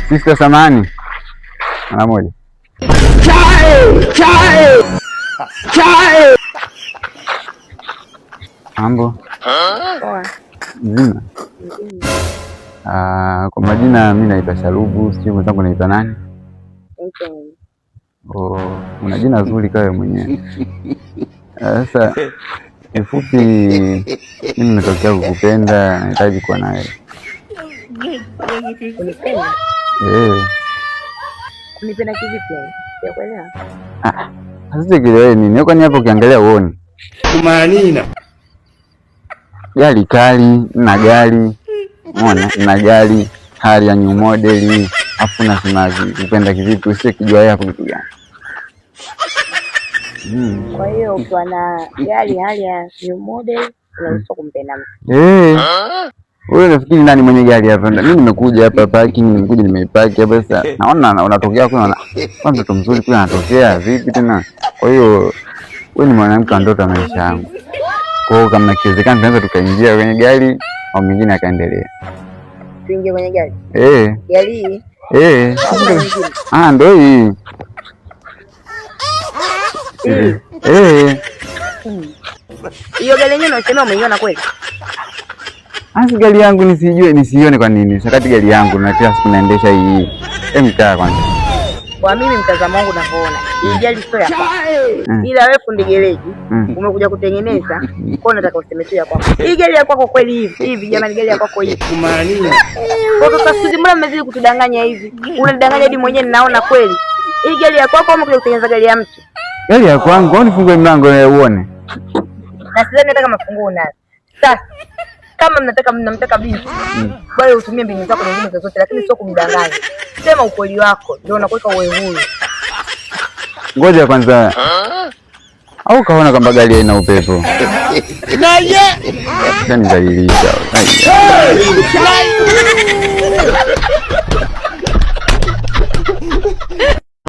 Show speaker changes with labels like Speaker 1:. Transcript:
Speaker 1: Sister, samahani. Mara moja. Mambo?
Speaker 2: Poa.
Speaker 1: Mzima? Ah, kwa majina mi naitwa Sharubu, sijui mwenzangu naitwa nani? Oh, una jina zuri kawe mwenyewe. Sasa kifupi, mimi nimetokea kukupenda, nahitaji kuwa nawe.
Speaker 2: Kunipenda?
Speaker 1: Eh.
Speaker 2: Kunipenda kivipi yani? Sijakuelewa.
Speaker 1: Ah, sasa kielewe nini? Kwani hapo ukiangalia uone
Speaker 3: Kumanina.
Speaker 1: Gari kali na gari, umeona, na gari hali ya new model, afu nasema kupenda kivipi? Usiye kijua yeye hapo kitu gani?
Speaker 2: Kwa hiyo ukiwa na gari hali ya new model unaruhusiwa kumpenda mtu.
Speaker 1: Eh. Wewe unafikiri nani mwenye gari hapa? Mimi nimekuja hapa parking, nimekuja nimeipaki hapa sasa. Naona unatokea kuna kwa mtoto mzuri kule anatokea vipi tena? Kwa hiyo wewe ni mwanamke wa ndoto ya maisha yangu. Kwa hiyo kama ikiwezekana tunaweza tukaingia kwenye gari au mwingine akaendelea.
Speaker 2: Tuingie kwenye gari?
Speaker 1: Eh.
Speaker 2: Gari hii?
Speaker 1: Eh.
Speaker 2: Hakuna nyingine.
Speaker 1: Ah, ndio hii.
Speaker 2: Hii.
Speaker 1: Eh.
Speaker 2: Hiyo gari yenyewe unasema umeiona kweli?
Speaker 1: Asi gari yangu nisijue nisione kwa nini? Sakati gari yangu na kila siku naendesha hii. Hem, kaa kwanza.
Speaker 2: Kwa mimi mtazamo wangu ninavyoona, hii gari sio ya kwako. Ila wewe fundi gereji umekuja kutengeneza, kwa hiyo nataka useme tu ya kwako. Hii gari ya kwako kweli hivi? Hivi jamani, gari ya kwako hivi.
Speaker 3: Kumanina.
Speaker 2: Kwa sasa siku hizi mbona mmezidi kutudanganya hivi? Unanidanganya hadi mwenyewe ninaona kweli. Hii gari ya kwako au umekuja kutengeneza gari ya mtu?
Speaker 1: Gari ya kwangu, au nifungue mlango na uone?
Speaker 2: Na sidhani hata kama funguo unayo. Sasa kama mnamtaka binti, bali utumie mbinu zako nyingine zozote, lakini sio kumdanganya. Sema ukweli wako ndio unakuweka uwe huru.
Speaker 1: Ngoja kwanza. Au kaona kwamba gari haina upepo?
Speaker 3: Na ye.
Speaker 1: Kanidhalilisha.